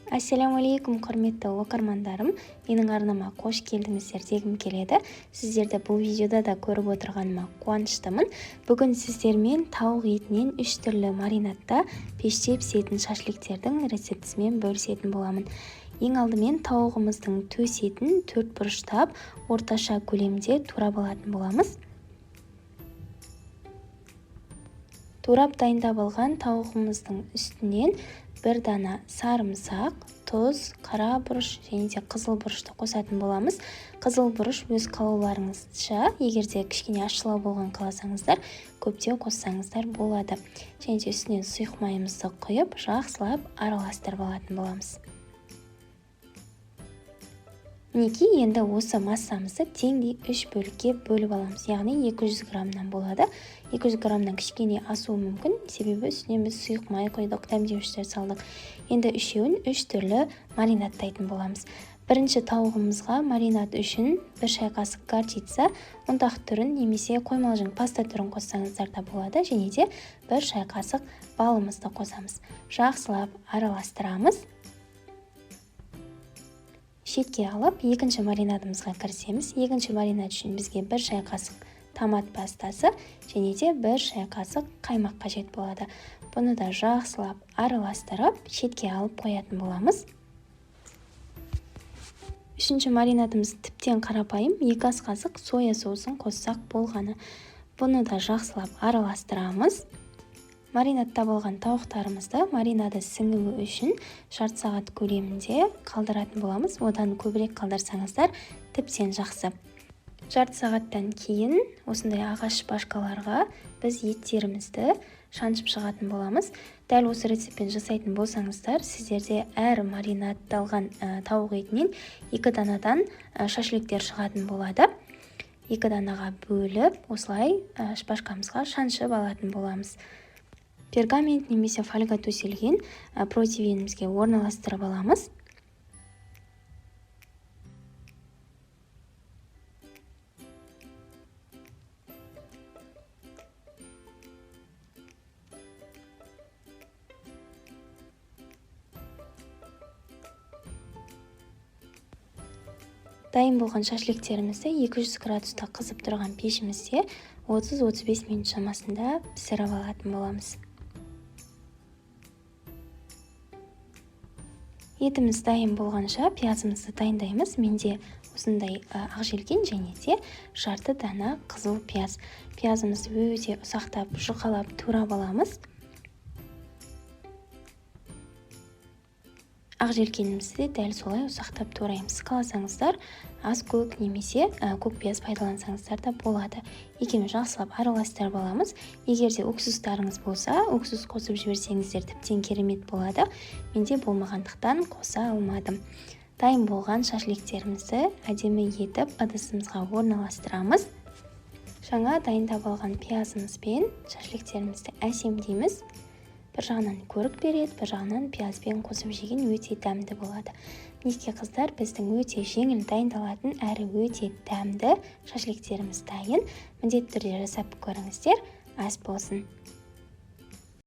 Ассаляму құрметті оқырмандарым, менің арнама қош келдіңіздер дегім келеді. Сіздерді бұл видеода да көріп отырғаныма қуаныштымын. Бүгін сіздермен тауық етінен 3 түрлі маринадта пеште пісетін шашликтердің рецептісімен бөлісетін боламын. Ең алдымен тауығымыздың төс етін 4 бұрыштап орташа көлемде турап алатын боламыз. Турап дайындап алған тауығымыздың үстінен бір дана сарымсақ, тұз, қара бұрыш және де қызыл бұрышты қосатын боламыз. Қызыл бұрыш өз қалауларыңызша, егер де кішкене ащылау болған қаласаңыздар, көптеу қоссаңыздар болады. Және де үстінен сұйық майымызды құйып, жақсылап араластырып алатын боламыз. Мінекей, енді осы массамызды теңдей 3 бөлікке бөліп аламыз. Яғни 200 граммнан болады. 200 граммнан кішкене асуы мүмкін, себебі үстіне біз сұйық май құйдық, дәмдеуіштер салдық. Енді үшеуін 3 түрлі маринадтайтын боламыз. Бірінші тауығымызға маринад үшін 1 шай қасық горчица, ұнтақ түрін немесе қоймалжың паста түрін қоссаңыздар да болады, және де 1 шай қасық балымызды қосамыз. Жақсылап араластырамыз. Шетке алып, екінші маринадымызға кірісеміз. Екінші маринад үшін бізге 1 шай қасық томат пастасы және де 1 шай қасық қаймақ қажет болады. Бұны да жақсылап араластырып, шетке алып қоятын боламыз. Үшінші маринадымыз тіптен қарапайым, 2 ас қасық соя соусын қоссақ болғаны. Бұны да жақсылап араластырамыз. Маринадтап алған тауықтарымызды маринады сіңуі үшін жарты сағат көлемінде қалдыратын боламыз. Одан көбірек қалдырсаңыздар тіптен жақсы. Жарты сағаттан кейін осындай ағаш шпажкаларға біз еттерімізді шаншып шығатын боламыз. Дәл осы рецептпен жасайтын болсаңыздар, сіздерде әр маринадталған тауық етінен 2 данадан шашликтер шығатын болады. 2 данаға бөліп, осылай шпажкамызға шаншып алатын боламыз. Пергамент немесе фольга төселген противенімізге орналастырып аламыз. Дайын болған шашликтерімізді 200 градуста қызып тұрған пешімізде 30-35 минут шамасында пісіріп алатын боламыз. Етіміз дайын болғанша пиязымызды дайындаймыз. Менде осындай ақ желкен және де жарты дана қызыл пияз. Пиязымызды өте ұсақтап, жұқалап турап аламыз. Ақ желкенімізді де дәл солай ұсақтап тураймыз. Қаласаңыздар аз көк немесе көк пияз пайдалансаңыздар да болады. Екеуін жақсылап араластырып аламыз. Егер де уксустарыңыз болса, уксус қосып жіберсеңіздер тіптен керемет болады. Менде болмағандықтан қоса алмадым. Дайын болған шашликтерімізді әдемі етіп ыдысымызға орналастырамыз. Жаңа дайындап алған пиязымызбен шашликтерімізді әсемдейміз. Бір жағынан көрік береді, бір жағынан пиязбен қосып жеген өте дәмді болады. Мінекей қыздар, біздің өте жеңіл дайындалатын әрі өте дәмді шашликтеріміз дайын. Міндетті түрде жасап көріңіздер. Ас болсын.